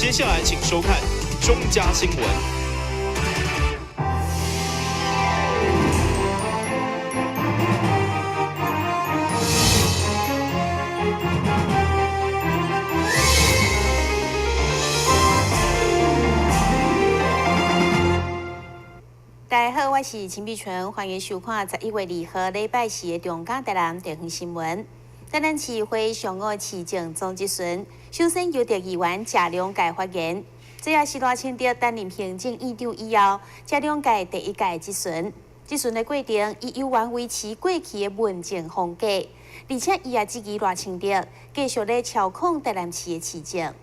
接下來請收看中嘉新聞。大家好，我是秦碧純，歡迎收看11月2號禮拜四的中嘉台南地方新聞。台南市會上午市政總質詢，首先由著議員謝龍介發言，這也是賴清德擔任行政院長以後，謝龍介第一屆質詢。質詢的過程，伊猶原維持過去的文靜風格，而且伊也質疑賴清德繼續咧操控台南市的市政。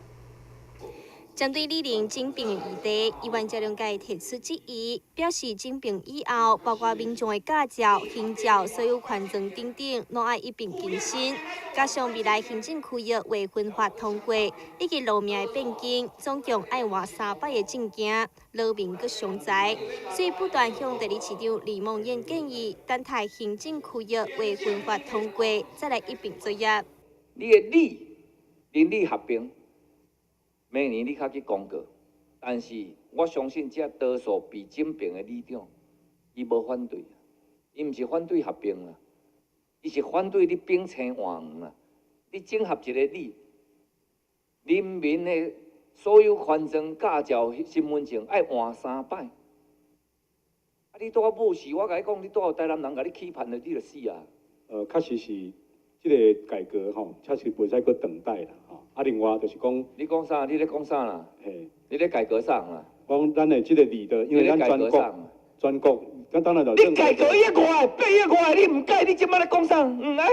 針對里鄰整併的議題，議員謝龍介提出質疑，表示整併以後，包括民眾的駕照、行照、所有權狀等等，攏愛一併更新。加上未來行政區域劃分法通過，以及路名的變更，總共愛換三擺的證件，勞民閣傷財，所以不斷向代理市長李孟諺建議，等待行政區域劃分法通過，再來一併作業。你的里鄰里合併。明年你較去公告，但是我相信這多數被整併的里長，伊無反對，伊毋是反對合併啦，伊是反對你並青換黃啦。你整合一個里，人民的所有權狀、駕照、身份證愛換三擺。啊！你拄仔無死，我共你講，你拄仔有台南人共你期盼的，你就死啊！確實是這個改革吼，確實袂使閣等待啦吼。啊，另外就是講，你講啥？你咧講啥啦？嘿，你咧改革啥啦？講咱的這個里的，因為咱全國，全國，咱當然就。你改革一外，8月外，你毋改，你這擺咧講啥？毋哎？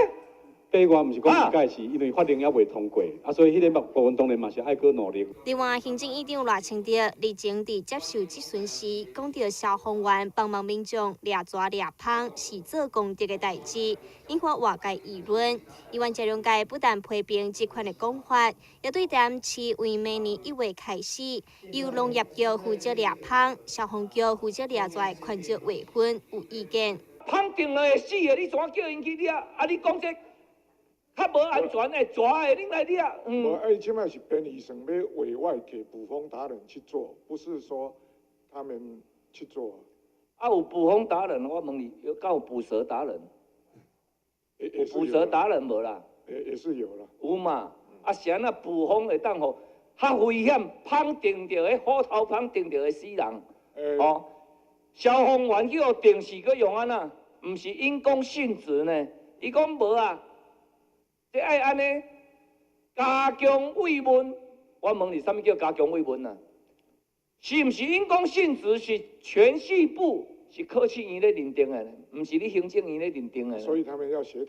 八月毋是講毋改，是因為法令猶未通過，啊，所以彼個部分當然嘛是愛閣努力。另外，行政院長賴清德日前佇接受質詢時，講到消防員幫忙民眾掠蛇掠蜂是做功德的代誌，引發外界議論。議員謝龍介不但批評這款的講法，也對台南市為明年1月開始，由農業局負責掠蜂，消防局負責掠蛇的權責劃分有意見。蜂叮落會死的，你怎叫𪜶去掠？啊，你講這較無安全的蛇的，恁來掠。無，啊，伊這擺是編預算欲委外給捕蜂達人去做，不是說他們去做。啊，有捕蜂達人，我問你，有敢有捕蛇達人？捕蛇達人無啦？也是有啦。有嘛？啊，是按怎捕蜂會當予較危險，蜂叮著彼虎頭蜂叮著會死人。哦，消防員去予定時閣用按怎？毋是因公殉職呢？伊講無啊。這愛按呢加強慰問，我問你，啥物叫加強慰問啊？是毋是因公殉職是全序部是考試院咧認定的，毋是你行政院咧認定的。所以他們要協調。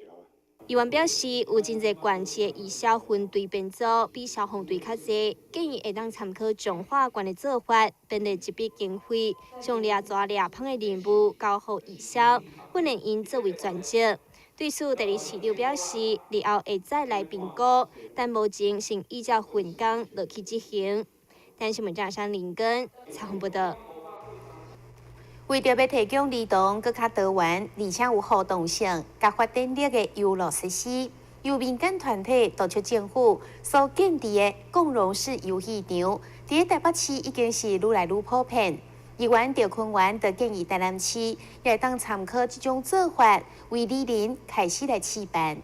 議員表示，有真濟縣市的義消分隊編組比消防隊較濟，建議會當參考彰化縣的做法，編列一筆經費，將掠蛇掠蜂的任務交予義消，訓練𪜶作為專職。對此，代理市長表示，日後會再來評估，但目前先依照分工落去執行。台新聞張山林根採訪報道。為著欲提供兒童閣較多元，而且有互動性、佮發展力的遊樂設施，由民間團體督促政府所建置的共融式遊戲場，佇台北市已經是愈來愈普遍。議員趙坤元就建議台南市也會當參考這種做法，為里鄰開始來試辦。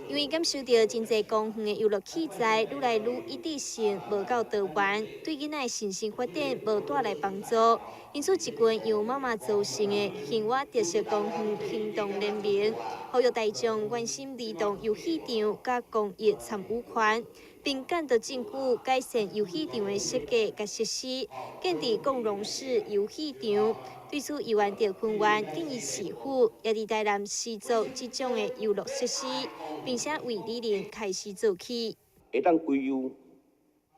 因為感受著真濟公園的遊樂器材愈來愈一致性無夠多元，對囡仔的身心發展無帶來幫助，因此一群由媽媽組成的興我特色公園行動聯盟，呼籲大眾關心兒童遊戲場佮公益參與權，並監督政府改善遊戲場的設計佮設施，建置共融式遊戲場。對此，議員趙坤元建議市府也佇台南試做這種的遊樂設施，並且為里鄰開始做起。會當規由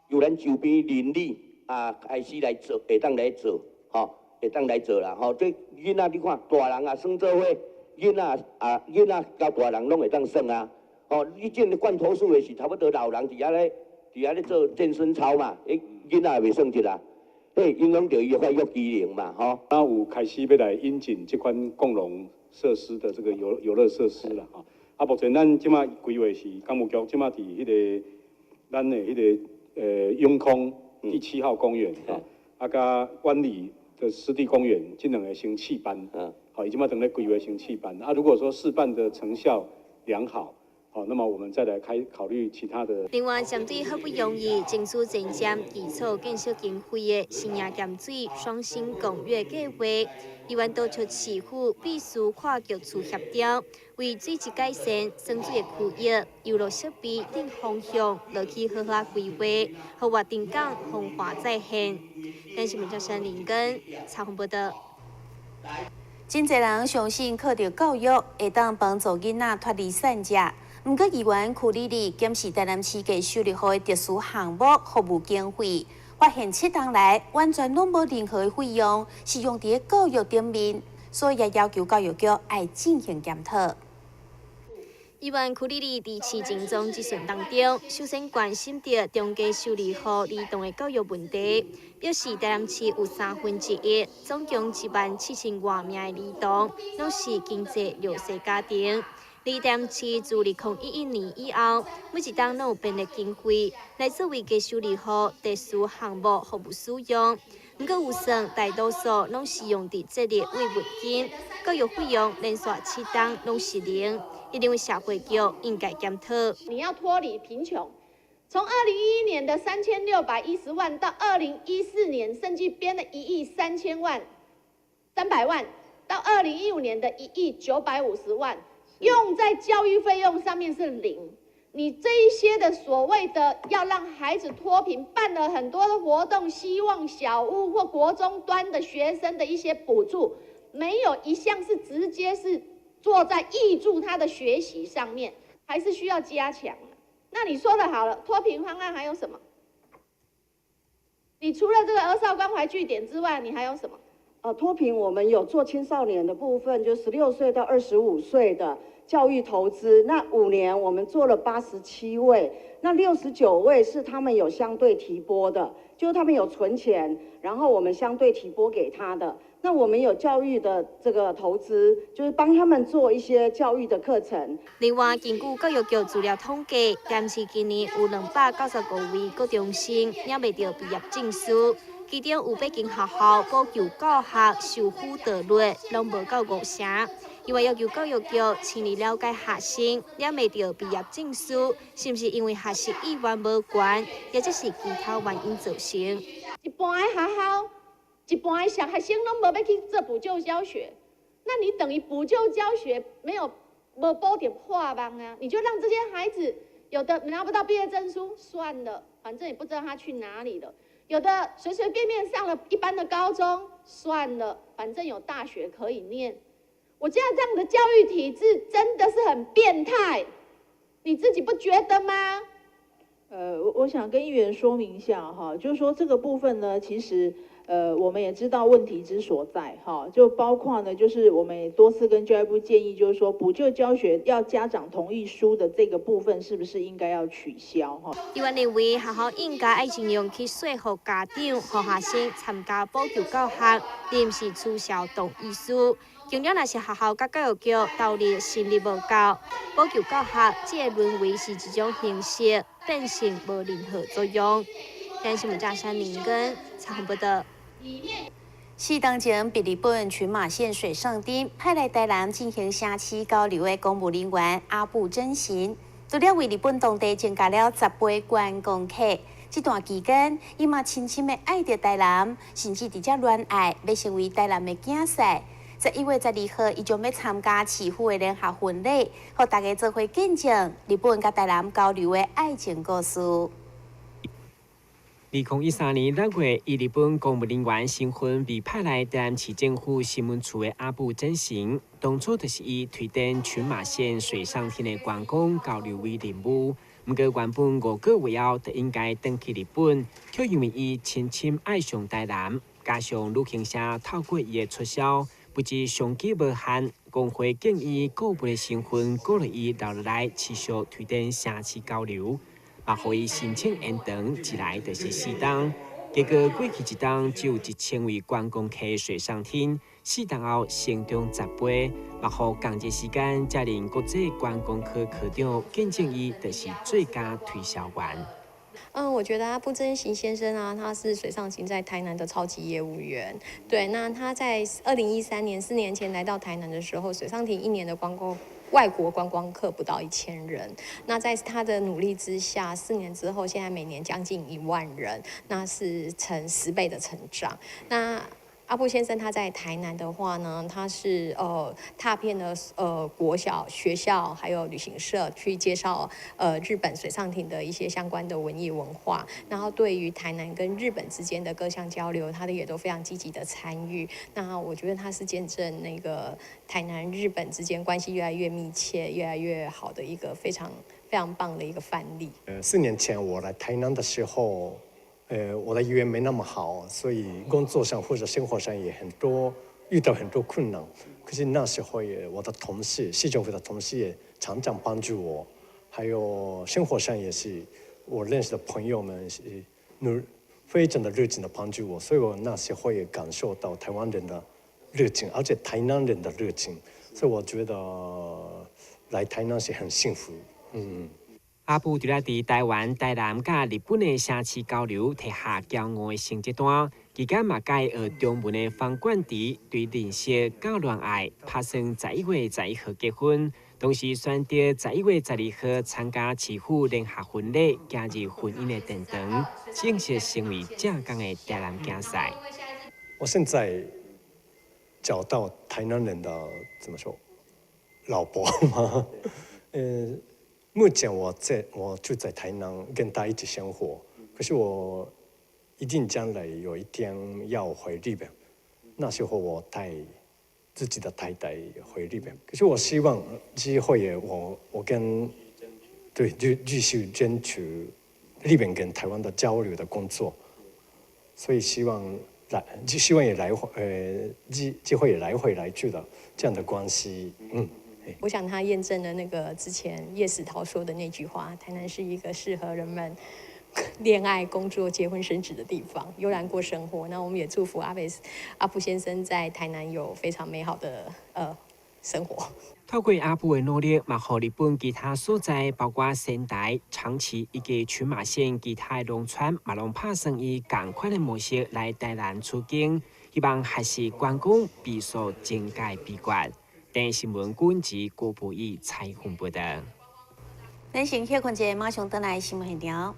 由咱周邊鄰里啊開始來做，會當來做，吼，會當來做啦，吼。這囡仔你看，大人也耍做伙，囡仔啊，囡仔佮大人攏會當耍啊。吼，以前罐頭式的是差不多老人佇遐咧，佇遐咧做健身操嘛，彼囡仔也袂算得啊。彼影響著伊的發育機能嘛，吼。啊，有開始欲來引進這款共融設施的這個遊樂設施啦，吼。啊，目前咱這擺規劃是工務局這擺佇彼個咱的彼個永康第七號公園，啊，佮灣裡的濕地公園，這兩个先試辦，好，伊這擺正咧規劃先試辦。啊，如果說試辦的成效良好，好，那麼我們再來開考慮其他的。另外，針對好不容易爭取前瞻基礎建設經費的新野鹹水雙星共躍計劃，議員督促市府必須跨局處協調，為水質改善、滲水的區域、遊樂設備等方向落去好好規劃，予活動港風華再現。電視媒體林根采訪報導。真濟人相信靠著教育會當幫助囡仔脫離散食。毋過議員邱莉莉檢視台南市家修理戶的特殊項目服務經費，發現七冬來完全攏無任何費用是用佇教育頂面，所以也要求教育局愛進行檢討。議員邱莉莉佇市政總質詢當中，首先關心著中低收入戶兒童的教育問題，表示台南市有1/3，總共1萬7千外名的兒童，攏是經濟弱勢家庭。而台南市自2011年以後，每一冬攏有編列經費來作為低收入戶特殊項目服務使用。毋過預算大多數攏是用佇節日慰問金，教育費用連續七冬攏是零。伊認為社會局應該檢討。你要脫離貧窮，從2011年的3610萬到2014年甚至編了1億3000萬300萬，到2015年的1億950萬，用在教育費用上面是零。你這一些的所謂的要讓孩子脫貧，辦了很多的活動，希望小屋或國中端的學生的一些補助，沒有一項是直接是做在挹注他的學習上面，還是需要加強。那你說的好了，脫貧方案還有什麼？你除了這個兒少關懷據點之外，你還有什麼？脫貧我們有做青少年的部分，就16歲到25歲的教育投資。那5年我們做了87位，那69位是他們有相對提撥的，就是他們有存錢，然後我們相對提撥給他的。那我們有教育的這個投資，就是幫他們做一些教育的課程。另外，根據教育局資料統計，台市今年有295位高中生領袂著畢業證書，其中有八間學校補救教學受輔導率攏無夠5成。伊嘛要求教育局深入了解學生領袂著畢業證書，是毋是因為學習意願無懸，抑者是其他原因造成？一半的學校，一半的小學生攏無欲去做補救教學，那你等於補救教學沒有無補點破網啊？你就讓這些孩子有的拿不到畢業證書，算了，反正也不知道他去哪裡了；有的隨隨便便上了一般的高中，算了，反正有大學可以念。我覺得這樣的教育體制真的是很變態，你自己不覺得嗎？我想跟議員說明一下哈，就是說這個部分呢，其實我們也知道問題之所在哈，就包括呢，就是我們也多次跟教育部建議，就是說補救教學要家長同意書的這個部分，是不是應該要取消哈？議員認為學校應該愛盡量去說服家長，予學生參加補救教學，而毋是取消同意書。強調若是學校佮教育局投入心力無夠，補救教學只會淪為是一種形式，變成無任何作用。電視媒體林根采訪報導。四冬前，佇日本群馬縣水上町派來台南進行城市交流的公務人員阿部真行，除了為日本當地增加了10倍觀光客，這段期間，伊嘛深深的愛著台南，甚至佇遮戀愛，欲成為台南的囝婿。11月12號，伊將欲參加市府的聯合婚禮，予大家做伙見證日本佮台南交流的愛情故事。2013年6月，以日本公務人員身份被派來台南市政府新聞處的阿部真行，當初就是以推展群馬縣水上町的觀光交流為任務。毋過原本5個月後就應該轉去日本，卻因為伊深深愛上台南，加上旅行社透過伊的促銷，不止商機無限，工會建議顧問的身份鼓勵伊留落來持續推展城市交流。嘛，予伊申請延長，一來就是4冬，結果過去一冬只有1000位觀光客水上町，4冬後成長10倍，嘛予仝一時間接任國際觀光科科長，見證伊就是最佳推銷員。嗯，我覺得阿部真行先生啊，他是水上行在台南的超級業務員。對，那他在2013年4年前來到台南的時候，水上艇一年的觀光外國觀光客不到1000人。那在他的努力之下，4年之後，現在每年將近1萬人，那是成10倍的成長。那阿部先生他在台南的話呢，他是踏遍了國小學校，還有旅行社去介紹日本水上艇的一些相關的文藝文化，然後對於台南跟日本之間的各項交流，他的也都非常積極的參與。那我覺得他是見證那個台南日本之間關係越來越密切、越來越好的一個非常非常棒的一個範例。 4年前我來台南的時候，我的語言沒那麼好，所以工作上或者生活上也很多遇到很多困難。可是那時候也，我的同事，市政府的同事也常常幫助我，還有生活上也是我認識的朋友們是非常的熱情的幫助我，所以我那時候也感受到台灣人的熱情，而且台南人的熱情，所以我覺得來台南是很幸福。嗯。阿部除了佇台灣、台南佮日本的城市交流，提下驕傲的成績單，期間嘛佮伊學中文的方冠迪對認識到戀愛，拍算11月11號結婚，同時選擇11月12號參加市府聯合婚禮，行入婚姻的殿堂，正式成為正港的台南囝婿。我現在找到台南人的怎麼說，老婆嗎？目前我住在台南，跟他一起生活。可是我一定將來有一天要回日本，那時候我帶自己的太太回日本。可是我希望機會也我跟對繼續爭取日本跟台灣的交流的工作，所以希望來就希望也來回機會也來回來去的這樣的關係，嗯。我想他驗證了那個之前葉石濤說的那句話：台南是一個適合人們戀愛、工作、結婚、生子的地方，悠然過生活。那我們也祝福阿部先生在台南有非常美好的生活。透過阿部的努力，嘛予日本其他所在，包括仙台、長崎以及群馬縣其他的農村，嘛攏拍算以仝款的模式來台南取經，希望學習觀光避暑增加秘訣。電視新聞軍事郭博義採訪報道。咱先歇睏一下，馬上轉來新聞現場。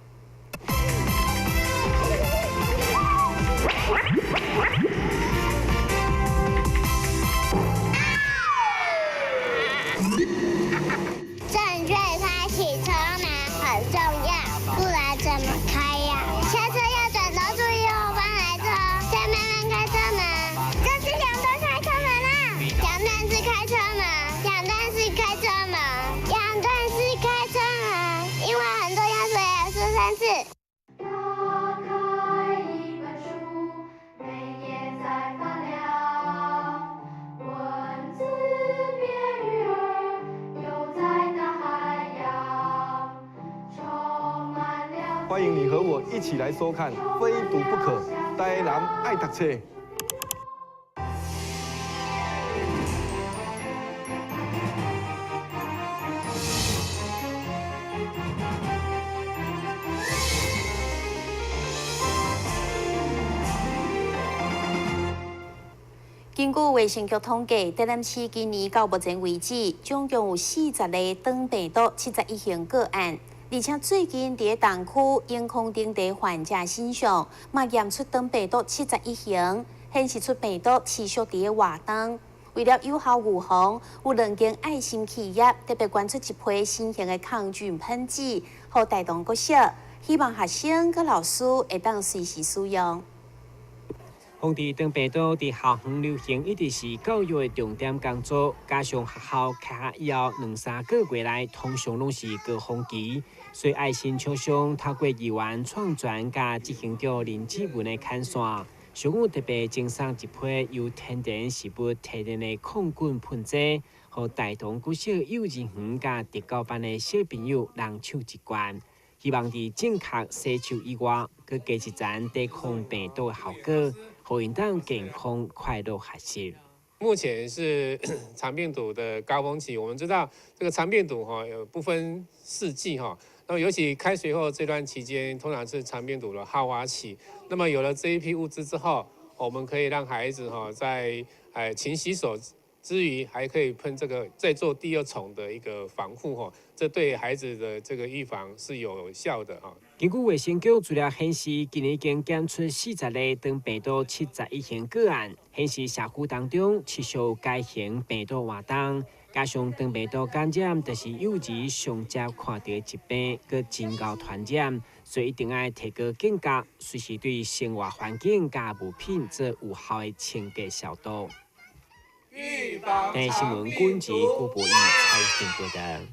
正確開啟車門很重要，不然怎麼開呀？下車要轉頭注意後方來車，再慢慢開車門。這是兩段開車門啦，兩段式開車門，兩段式開車門，兩段式開車門，因為很重要，所以要說三次。打開一本書，每頁在發亮，文字變魚兒，游在大海洋，充滿了。歡迎你和我一起來收看《非讀不可》，台南愛讀冊。根據衛生局統計，台南市今年到目前為止，總共有40例腸病毒71型個案，而且最近佇東區永康町的患者身上，嘛驗出腸病毒71型，顯示出病毒持續佇咧活動。為了有效預防，有兩間愛心企業特別捐出一批新型的抗菌噴劑，予大同國小，希望學生佮老師會當隨時使用。防治腸病毒佇校園流行，一直是教育的重點工作。加上學校開學以後兩三個月內，通常攏是高峰期，所以愛心廠商透過議員創專佮執行長林志文的牽線，上午特別贈送一批由天然食物提煉的抗菌噴劑，予大同國小幼兒園佮特教班的小朋友人手一罐。希望佇正確洗手以外，閣加一層抵抗病毒的效果，予𪜶當健康快樂學習。目前是腸病毒的高峰期，我們知道這個腸病毒哈有不分四季哈，那麼尤其開學後這段期間，通常是腸病毒的好發期。那麼有了這一批物資之後，我們可以讓孩子哈在勤洗手之餘，還可以噴這個，再做第二重的一個防護吼，這對孩子的這個預防是有效的哈。根據衛生局資料顯示，今年已經檢出40例腸病毒71型個案，顯示社區當中持續該型病毒活動，加上腸病毒感染，就是幼兒上常看到的疾病，閣真𠢕傳染，所以一定愛提高警覺，隨時對生活環境佮物品做有效的清潔消毒。台視新聞軍事郭博義采訪報導。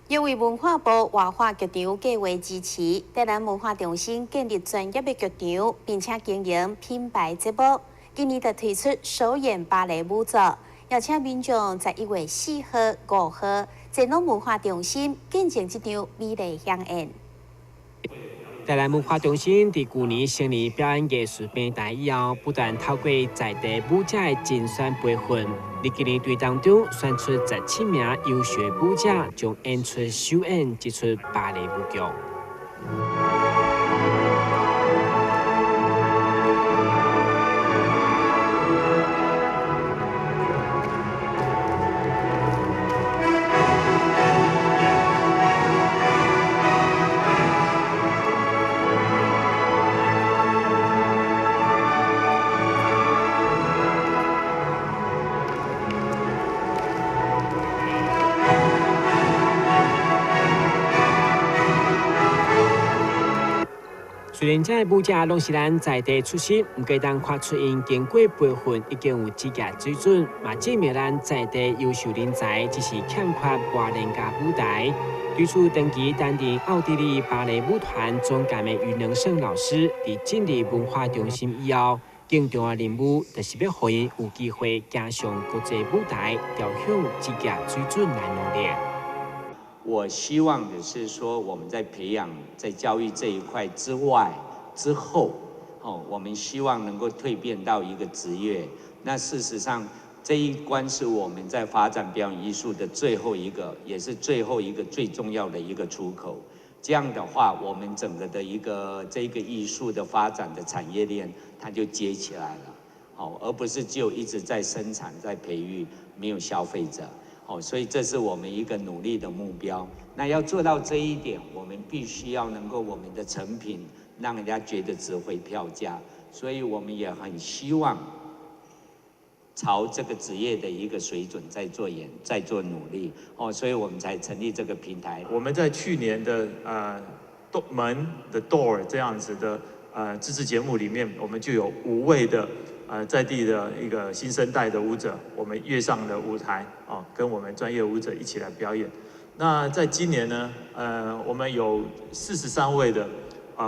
因為文化部活化劇場計劃支持，台南文化中心建立專業的劇場，並且經營品牌節目。今年就推出首演芭蕾舞作，邀請民眾11月4號、5號前往文化中心見證這場美麗饗宴。台南文化中心佇舊年成立表演藝術平台以後，不斷透過在地舞者的甄選培訓，佇今年隊當中選出17名優秀舞者，將演出首演這齣芭蕾舞劇。雖然這個舞者攏是咱在地出身，毋過當看出𪜶經過培訓，已經有職業水準，嘛證明咱在地優秀人才只是欠缺磨練佮舞台。對此，長期擔任奧地利芭蕾舞團總監的余能勝老師，佇進入文化中心以後，更重要的任務就是欲予𪜶有機會走上國際舞台，朝向職業水準來努力。我希望的是說，我們在培養、在教育這一塊之外、之後，我們希望能夠蛻變到一個職業。那事實上，這一關是我們在發展表演藝術的最後一個，也是最後一個最重要的一個出口。這樣的話，我們整個的一個這個藝術的發展的產業鏈，它就接起來了，而不是就一直在生產、在培育，沒有消費者。所以這是我們一個努力的目標。那要做到這一點，我們必須要能夠我們的成品讓人家覺得值回票價。所以我們也很希望朝這個職業的一個水準在做研、在做努力。所以我們才成立這個平台。我們在去年的門 The Door 這樣子的自製節目裡面，我們就有5位的在地的一個新生代的舞者，我們躍上了舞台，跟我們專業舞者一起來表演。那在今年呢，我們有43位的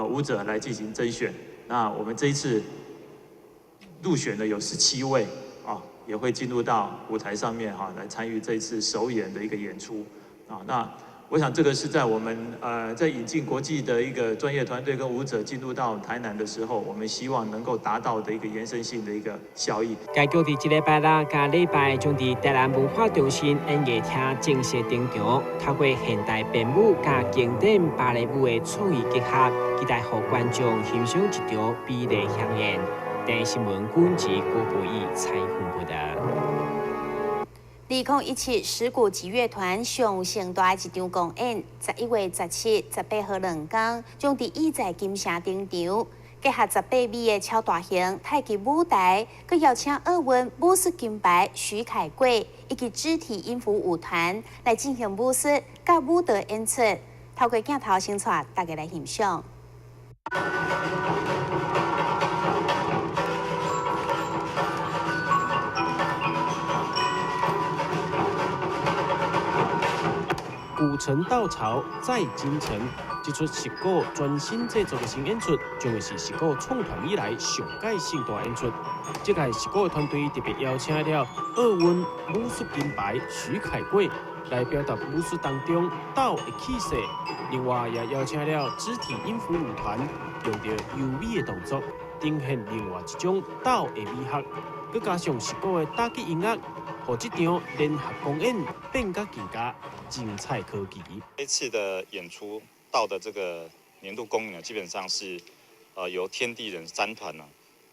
舞者來進行甄選。那我們這一次入選的有17位啊，也會進入到舞台上面哈，來參與這一次首演的一個演出啊。那我想這個是在我們在引進國際的一個專業團隊跟舞者進入到台南的時候，我們希望能夠達到的一個延伸性的一個效益。該局佇這禮拜六佮禮拜將佇台南文化中心演藝廳正式登場，透過現代編舞佮經典芭蕾舞的創意結合，期待予觀眾欣賞一場美麗饗宴。台視新聞軍事郭博義采訪報道。2017石鼓擊樂團上盛大的一場公演，11月17、18號兩天，將佇意在金城登場。結合18米的超大型太極舞台，閣邀請奧運武術金牌徐凱貴以及肢體音符舞團來進行武術佮舞蹈演出。透過鏡頭先帶大家來欣賞。古城到潮在京城，這齣石鼓全新製作的新演出，將會是石鼓創團以來上蓋盛大演出。這屆石鼓團隊特別邀請了奧運武術金牌徐凱貴來表達武術當中鬥的氣勢，另外也邀請了肢體音符舞團，用著優美的動作，呈現另外一種鬥的美學。閣加上石鼓的打擊音樂，予這場聯合公演變甲更加精彩可期。這次的演出到的這個年度公演呢，基本上是由天地人三團呢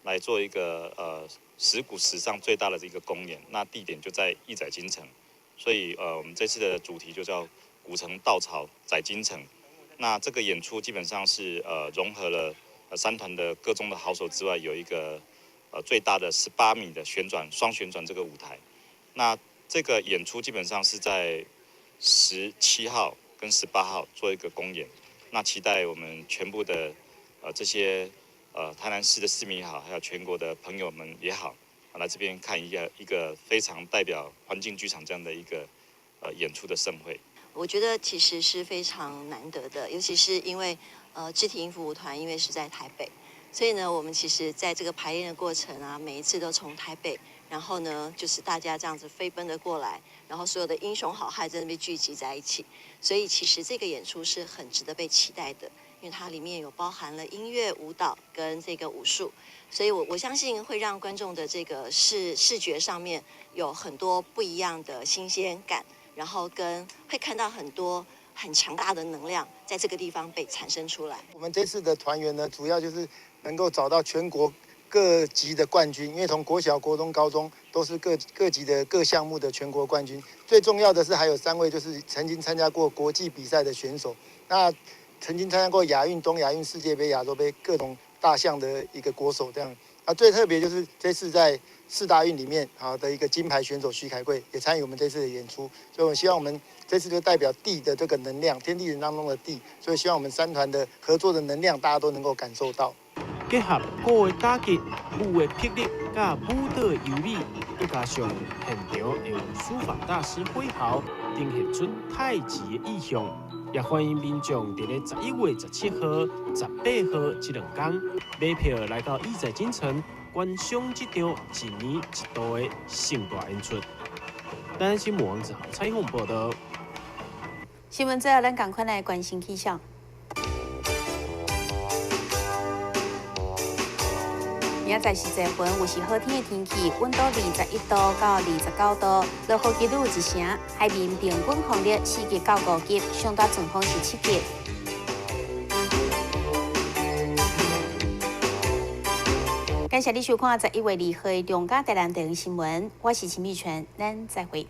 來做一個石鼓史上最大的一個公演，那地點就在億載金城，所以我們這次的主題就叫古城稻草載金城。那這個演出基本上是融合了三團的各中的好手之外，有一個最大的18米的旋轉雙旋轉這個舞台。那這個演出基本上是在17號跟18號做一個公演。那期待我們全部的這些台南市的市民也好，還有全國的朋友們也好，來這邊看一個非常代表環境劇場這樣的一個演出的盛會。我覺得其實是非常難得的，尤其是因為肢體音符舞團因為是在台北，所以呢，我們其實在這個排練的過程啊，每一次都從台北，然後呢，就是大家這樣子飛奔的過來，然後所有的英雄好漢在那邊聚集在一起，所以其實這個演出是很值得被期待的，因為它裡面有包含了音樂、舞蹈跟這個武術，所以我相信會讓觀眾的這個視覺上面有很多不一樣的新鮮感。然後跟會看到很多很強大的能量在這個地方被產生出來。我們這次的團員呢，主要就是能夠找到全國各級的冠軍，因為從國小、國中、高中都是各級的各項目的全國冠軍。最重要的是還有3位就是曾經參加過國際比賽的選手，那曾經參加過亞運、東亞運、世界盃、亞洲盃各種大項的一個國手，這樣。啊，最特別就是這次在世大運裡面啊的一個金牌選手徐凱貴也參與我們這次的演出，所以我們希望我們這次就代表地的這個能量，天地人當中的地，所以希望我們三團的合作的能量，大家都能夠感受到。結合鼓的打擊、舞的霹靂、佮舞蹈的優美，閣加上現場會有書法大師揮毫，呈現出太極的意象。也歡迎民眾佇咧11月17號、18號這兩天買票來到億載金城觀賞這場一年一度的盛大演出。台南新聞王子豪採訪報道。新聞最後，咱趕快來關心氣象。明仔載是濟雲，有時好天的天氣，溫度21度到29度，落雨幾率有1成，海面平均風力4級到5級，上大陣風是7級。感謝你收看11月2號的中嘉台南地方新聞，我是陳美泉，咱再會。